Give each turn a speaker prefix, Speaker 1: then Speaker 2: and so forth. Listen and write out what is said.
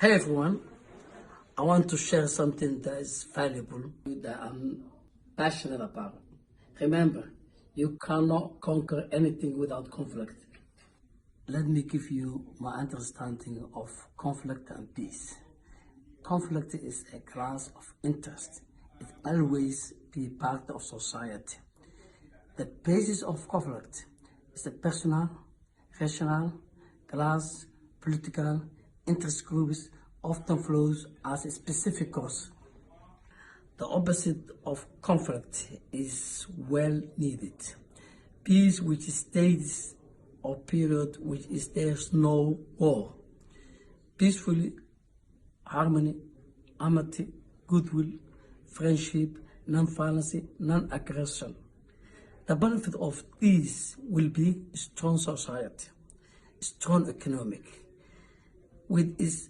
Speaker 1: Hey everyone, I want to share something that is valuable that I'm passionate about. Remember, you cannot conquer anything without conflict. Let me give you my understanding of conflict and peace. Conflict is a class of interest. It always be part of society. The basis of conflict is the personal, rational, class, political, interest groups often flows as a specific cause. The opposite of conflict is well needed. Peace which is states or period which is there's no war. Peacefully, harmony, amity, goodwill, friendship, non-violence, non-aggression. The benefit of these will be strong society, strong economic, with its